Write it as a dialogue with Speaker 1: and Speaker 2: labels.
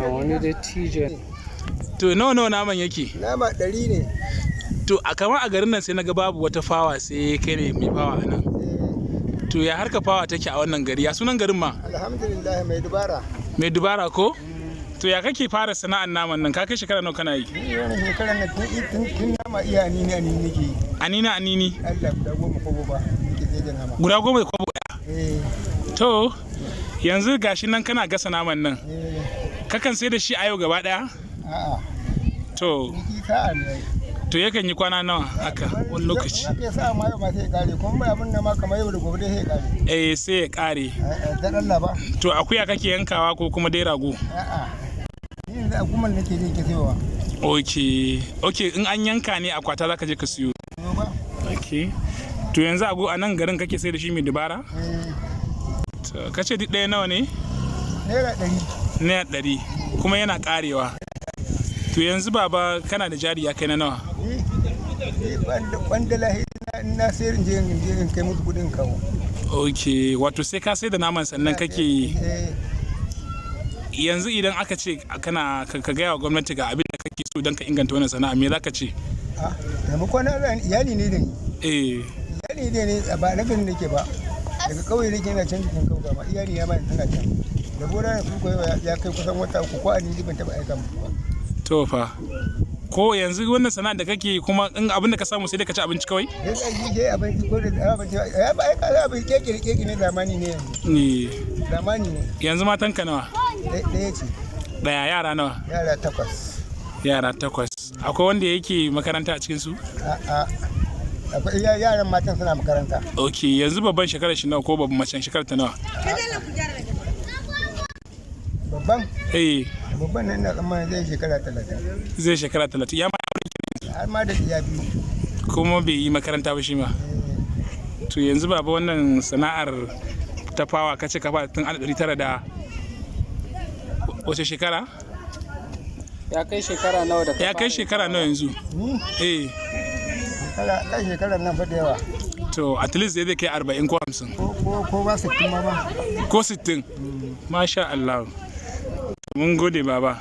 Speaker 1: Wannan wani dattijo.
Speaker 2: To, nawa nawa naman yake?
Speaker 3: Nama 100 ne.
Speaker 2: To, a kamar a garin nan sai na ga babu wata fawa sai kai ne mai fawa a nan. To, ya harka fawa take a wannan gari? Ya sunan garin ma?
Speaker 3: Alhamdulillah, Mai Dubara.
Speaker 2: Mai Dubara ko? To, ya kake fara sana'ar naman nan? Ka kai shekara nawa kana yi?
Speaker 3: Ni wannan shekarar na tun nama iya anini anini nake yi.
Speaker 2: Anina anini.
Speaker 3: Allah, guda 10 kobo ba nake sai da nama.
Speaker 2: Guda 10 da kwabo ɗaya.
Speaker 3: Eh.
Speaker 2: To, yanzu gashi nan kana gasa naman nan.
Speaker 3: Eh.
Speaker 2: Kakan sai da shi a yau gaba ɗaya?
Speaker 3: A'a.
Speaker 2: To,
Speaker 3: Biki sa'a ne.
Speaker 2: to, yakan yi kwana nawa haka wani lokaci?
Speaker 3: In aka sa'a ma yau ma sai ya kare, kuma mai abin da ma kamar yau da gobe dai sai ya kare.
Speaker 2: Eh, sai ya kare.
Speaker 3: Dan Allah ba.
Speaker 2: To, akuya kake yankawa ko kuma dai rago?
Speaker 3: A'a. Ni yanzu a gumal nake je ke sayowa.
Speaker 2: Ok, in an yanka ne akwata zaka je ka siyo.
Speaker 3: Yo ba.
Speaker 2: Ok. To, yanzu a nan garin kake sai da shi, Mai Dubara?
Speaker 3: Eh.
Speaker 2: To, kace duk ɗaya nawa ne?
Speaker 3: Naira 100.
Speaker 2: Naira 100 kuma yana karewa. To, yanzu baba, kana da jari ya kai na nawa?
Speaker 3: Ni kwandala na sayar in je in kai musu kudin kawo.
Speaker 2: Ok, wato sai ka sai da naman sannan kake
Speaker 3: Eh.
Speaker 2: Yanzu idan aka ce kana ka gaya wa gwamnati ga abin da kake so don ka inganta wannan sana'a, me zaka ce?
Speaker 3: Ah, taimako na Allah, iyali ne da ni. Iyali ne ne, ba na garin nake ba. Daga kauye nake, ina can cikin kauka ma iyali ya ma tana can. Da gora da su ya kai kusan wata 3 ko ani ban taba aika musu ba.
Speaker 2: To fa, ko yanzu wannan sana'a da kake kuma, in abin da ka samu sai dai ka ci abinci kawai?
Speaker 3: Sai ka ji sai abinci ko da abinci ya ba aika abin keke da keke ne, zamani ne yanzu.
Speaker 2: Ne.
Speaker 3: Zamani ne.
Speaker 2: Yanzu matan ka nawa?
Speaker 3: Ɗaya ce.
Speaker 2: Ɗaya, yara nawa?
Speaker 3: Yara takwas.
Speaker 2: Yara takwas. Akwai wanda yake makaranta a cikin su?
Speaker 3: A'a. Akwai yaran matan suna makaranta.
Speaker 2: Ok, yanzu babban shekarar shi nawa, ko babban macen shekarar ta nawa?
Speaker 3: Babban?
Speaker 2: Eh.
Speaker 3: Babban nan ina tsammanin zai shekara 30.
Speaker 2: Zai shekara 30 ya ma?
Speaker 3: Har ma da iya biyu.
Speaker 2: Kuma bai yi makaranta ba shi ma? To, yanzu baba, wannan sana'ar ta fawa kace ka fara tun 1900 da wace shekara?
Speaker 1: Ya kai shekara nawa da ka
Speaker 2: Ya kai
Speaker 1: fara?
Speaker 2: shekara nawa yanzu?
Speaker 3: Ni?
Speaker 2: Eh.
Speaker 3: Shekara kai shekarar nan fa da yawa.
Speaker 2: To, at least zai kai 40 ko 50.
Speaker 3: Ko ba 60 ma ba.
Speaker 2: Ko 60, masha Allah, mun gode baba.